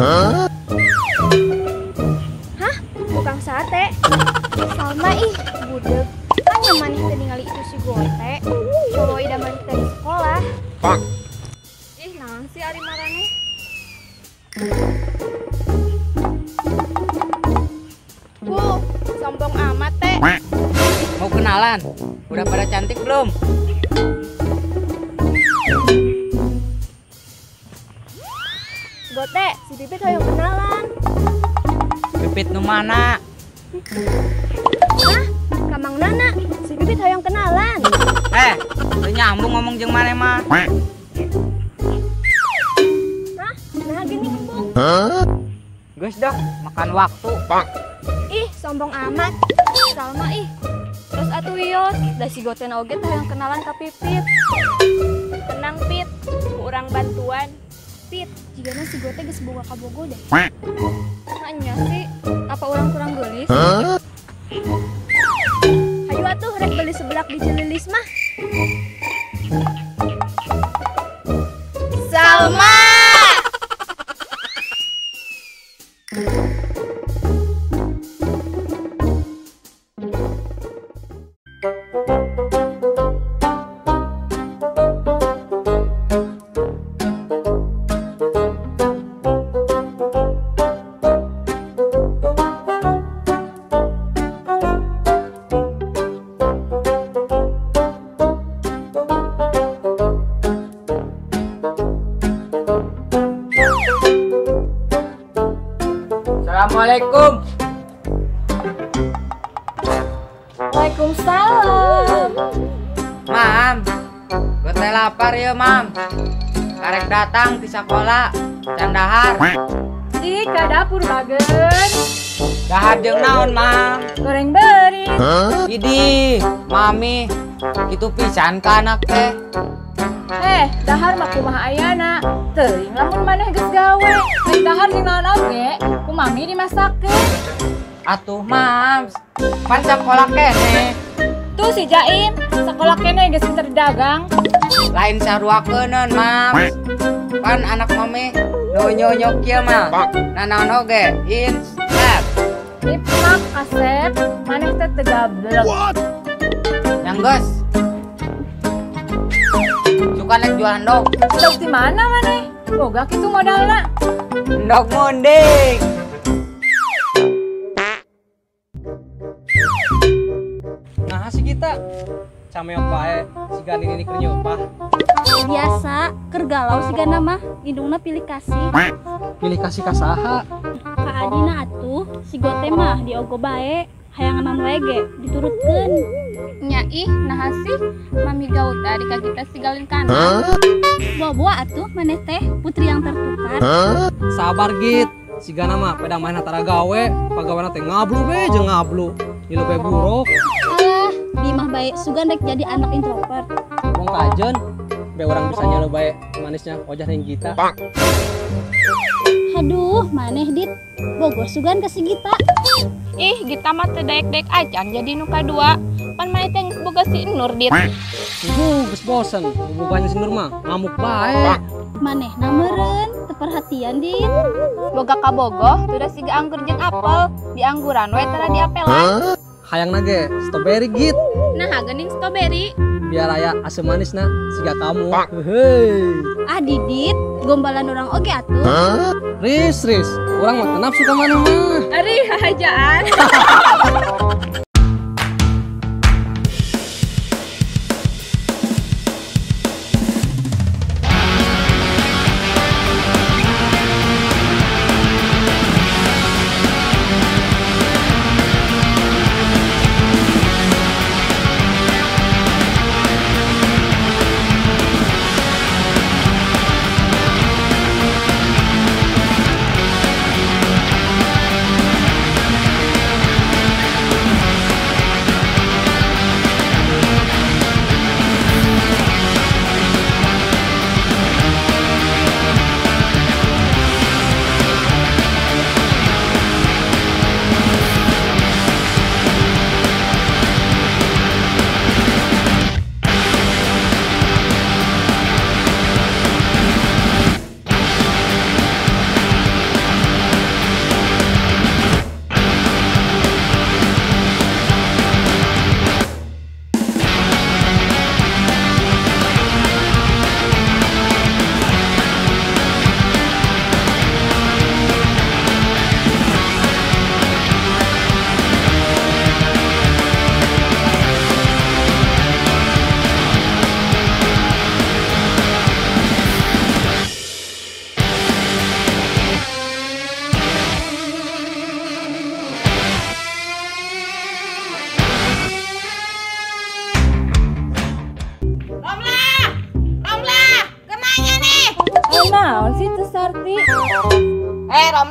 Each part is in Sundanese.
Hah? Tukang sate? Salma ih, budeg. Kan maneh teh ningali itu si Gote. Cowok idaman kita di sekolah. Ih, naon sih ari maraneh? Bu, sombong amat teh. Mau kenalan? Udah pada cantik belum? Gote, si Pipit hoyong kenalan. Pipit nu mana? Hah? Kamang Nana, si Pipit hoyong kenalan. Teu nyambung ngomong jeung maneh mah. Hah? Nah gini embung. Geus dah, makan waktu. Ih, sombong amat. Salma ih. Terus atuh wios, da si Gote na oge teh hoyong kenalan ka Pipit. Tenang Pit, ku urang bantuan. Pit, jigana si Gote geus boga kabogo deh. Nya sih, apa orang kurang geulis? Hayu atuh rek beli seblak di Cililis mah. Salma! Assalamualaikum. Waalaikumsalam. Mam, gue teh lapar ya mam. Karek datang di sekolah, can dahar. Ih, ke dapur bagen. Dahar jeung naon mam? Goreng beri. Idih, mami, kitu pisan ka anak teh. Dahar mah kumaha ayana. Teuing lamun maneh geus gawe. Rek dahar jeung naon oge, ku mami dimasakeun. Atuh mams, pan sakola keneh. Tuh si Jaim, sekolah keneh geus pinter dagang. Lain saruakeuneun mams. Pan anak mami nu nyonyok kieu mah. Nanaon oge, insap. Ipak kasep, maneh teh teu gablek. Yang geus. Suka naik jualan dog. Dog di mana maneh? Boga kitu modalna. Dog munding. Nah si kita cameok bae siga nini keur nyeupah. Biasa keur galau sigana mah indungna pilih kasih. Pilih kasih ka saha? Ka adina atuh si Gote mah diogo bae hayangan wae ge diturutkeun. Nya ih naha sih mami gaut ari ka kita sigalin kana. Bobo atuh maneh teh putri yang tertukar. Sabar git, sigana mah peda manehna tara gawe, pagawana teh ngablu be jeung ngablu. Ngilu be buruk. Alah, di mah bae sugan rek jadi anak introvert. Wong kajeun be urang bisa nyalu bae manisnya wajah ning Gita. Aduh, maneh dit, bogoh sugan ka si Gita. Ih, Gita mah teu daek-daek acan jadi nu kadua. Pan maneh teh geus boga si Nur dit. Geus bosen, boganya si Nur mah ngamuk bae. Manehna meureun teu perhatian dit. Boga kabogoh tuh da siga anggur jeung apel, diangguran we tara diapelan. Hayangna ge strawberry git. Nah, geuning strawberry. Biar aya asem manisna siga kamu. Heuheuy. Ah Didit, gombalan orang oge atuh. Ris, Ris, urang mah teu nafsu ka maneh mah. Ari hahajaan.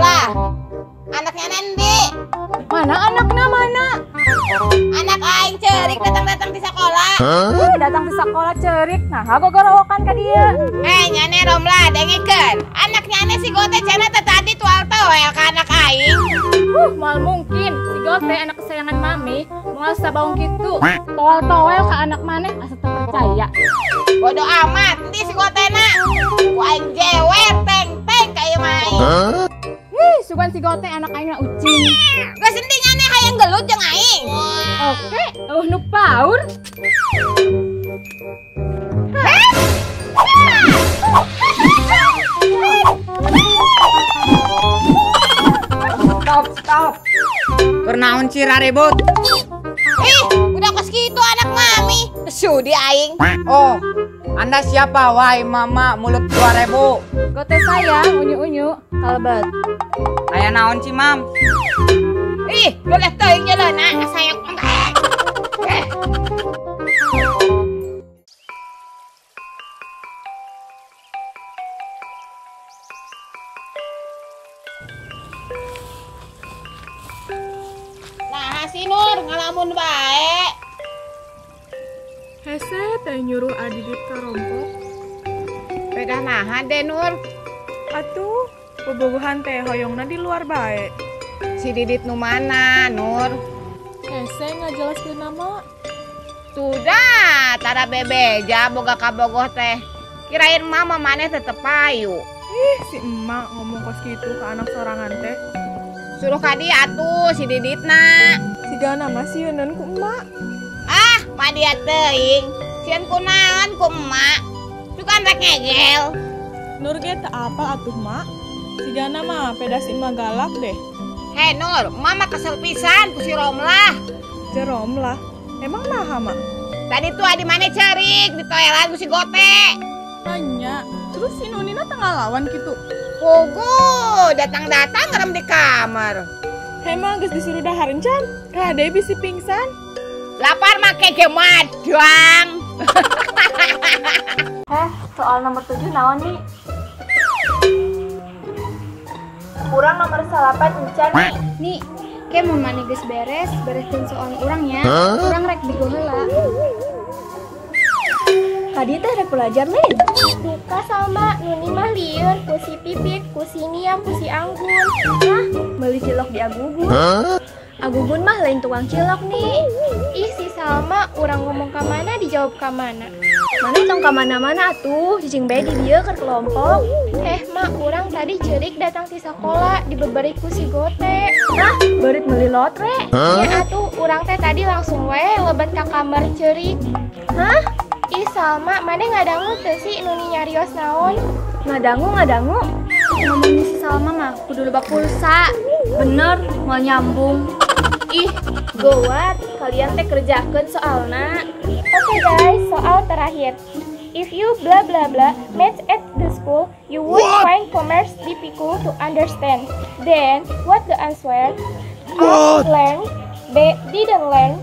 Romlah. Anaknya Nandi. Mana anaknya mana? Anak aing cerik datang-datang di sekolah. Datang di sekolah cerik. Nah, aku gorowokan ka dia. Nyane Romlah dengekeun. Anaknya ane si Gote cenah teh tadi tual-toel ka anak aing. Moal mungkin si Gote anak kesayangan mami moal sabaung kitu. Toel-toel ka anak maneh asa teu percaya. Bodoh amat, endi si Gotena. Ku aing jewer teng-teng ka ieu mah aing. Ih, sugan si Gote anak aing na ucing. Geus endi nyane hayang gelut jeung aing. Oke, eueuh nu paur. Stop, stop. Keur naon sih raribut? Ih, udah kos kitu anak mami. Sudi aing. Oh, Anda siapa? Wahai mama mulut 2000. Gote sayang, unyu-unyu, kalebet. Aya naon sih, Mam? Ih, boleh teuing jeleuna sayang. Nah, si Nur ngalamun bae. Hese teh nyuruh Adidit ka rompok. Beda naha deh Nur. Atuh, bobogohan teh hoyongna di luar bae. Si Didit nu mana, Nur? Hese ngajelaskeun nama. Sudah, tara bebeja boga kabogoh teh. Kirain mama maneh tetep payu. Ih, si emak ngomong kos kitu ke anak sorangan teh. Suruh ka dia atuh si Diditna. Sigana mah sieuneun ku emak. Ah, mah dia teuing. Sieun kunaon ku emak. Sugan rek ngegel. Nur ge teu apal atuh mak. Sigana mah peda si emak galak deh. Hei Nur, mama kesel pisan ku si Romlah. Si Romlah? Emang naha mak? Tadi tuh adi maneh cerik di toelan ku si Gote. Tanya, terus si Nunina tengah lawan gitu. Pugu, datang-datang ngerem di kamar. Emang geus disuruh dahar encan, kade bisi pingsan. Lapar make ge madang. Heh, soal nomor 7 naon nih? Kurang nomor 8 encan nih. Nih, ke mun maneh geus beres, bereskeun soal urang nya. Urang rek digo heula. Tadi teh rek belajar lain. Duka sama Nuni mah lieur ku si Pipit, ku si Nia, ku si Anggun. Hah? Meuli cilok di Agugun. Agugun mah lain tukang cilok nih. Ih si Salma, urang ngomong ka mana dijawab ka mana. Mana tong ka mana-mana atuh, cicing bae di dieu keur kelompok. Mak urang tadi cerik datang ti sakola dibeberi ku si Gote. Hah? Beurit meuli lotre. Nya atuh urang teh tadi langsung we lebet ka kamar cerik. Hah? Ih Salma, maneh ngadangu teu sih Nuni nyarios naon? Ngadangu. Ngomongin si Salma mah kudu loba pulsa. Bener, moal nyambung. Ih, gowat, kalian teh kerjakeun soalna. Oke guys, soal terakhir. If you blah blah blah match at the school, you would find commerce difficult to understand. Then, what the answer? A. Learn. B. Didn't learn.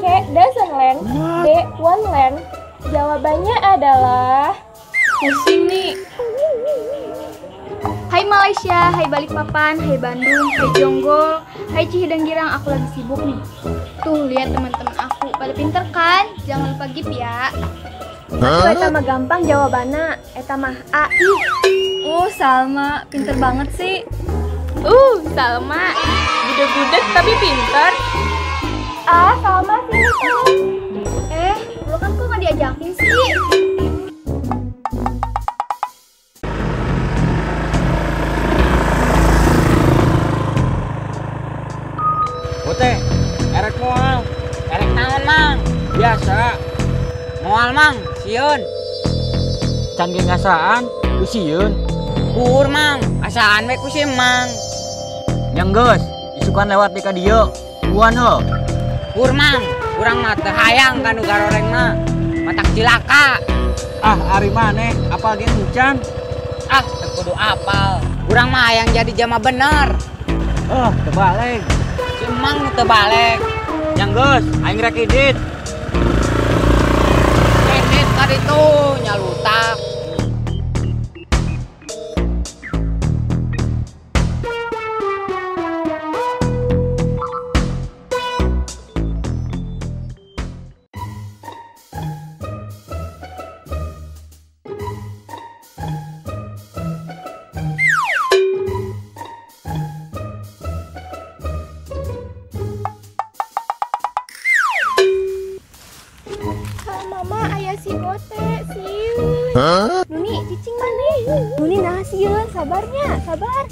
C. Doesn't learn. D. Won't learn. Jawabannya adalah pusing nih. Hai Malaysia, hai Balikpapan, hai Bandung, hai Jonggol, hai Cihideng Girang, aku lagi sibuk nih. Tuh lihat teman-teman aku, pada pinter kan? Jangan lupa gip ya. Atuh eta mah gampang jawabanna, eta mah A I. Salma, pinter banget sih. Salma, budeg-budeg tapi pinter. Ah, Salma sini tuh. Lo kan kok nggak diajakin sih? Gote, erek moal. Erek naon, Mang? Biasa. Moal, Mang, sieun. Can ge ngasaan, ku sieun. Kur, Mang, asaan we ku si Mang. Yang geus, isukan lewat di ka dieu. Buan heuh. Kur, Mang, urang mah teu hayang ka nu garoreng mah. Matak cilaka. Ah, ari maneh apal ge encan. Ah, teu kudu apal. Urang mah hayang jadi jama bener. Teu balik. Si Mang nu teu balik. Yang geus, aing rek idit. Idit tadi tuh nyalutak. Nuni, cicing maneh. Nuni nah sieun, sabarnya, sabar.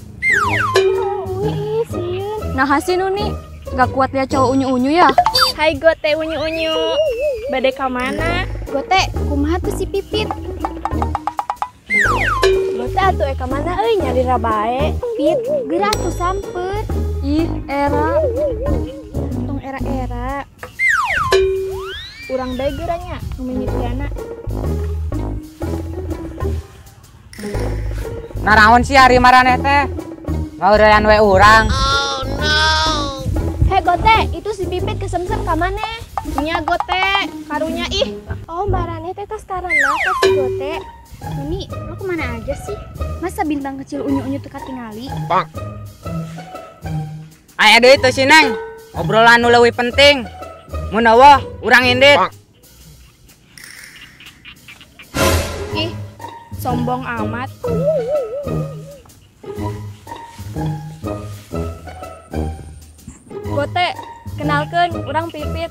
Ih, sieun. Nah sih Nuni, gak kuat lihat cowok unyu-unyu ya? Hai Gote unyu-unyu. Bade ka mana? Gote, kumaha tuh si Pipit? Gote atuh ka mana euy nyari bae. Pit, geura atuh samper. Ih, era. Tong era-era. Urang bae geura nya, nu mimitiana. Naraon sih ari maraneh teh? Ngaurean we urang. Oh no. Hei Gote, itu si Pipit kesemsem ka maneh? Nya Gote, karunya ih. Oh, maraneh teh tas karana ka si Gote. Nuni, lo kemana aja sih? Masa bintang kecil unyu-unyu teu katingali? Aya deui teu si Neng. Obrolan nu leuwih penting. Mun eueuh, urang indit. Ih, sombong amat. Gote, kenalkeun urang Pipit.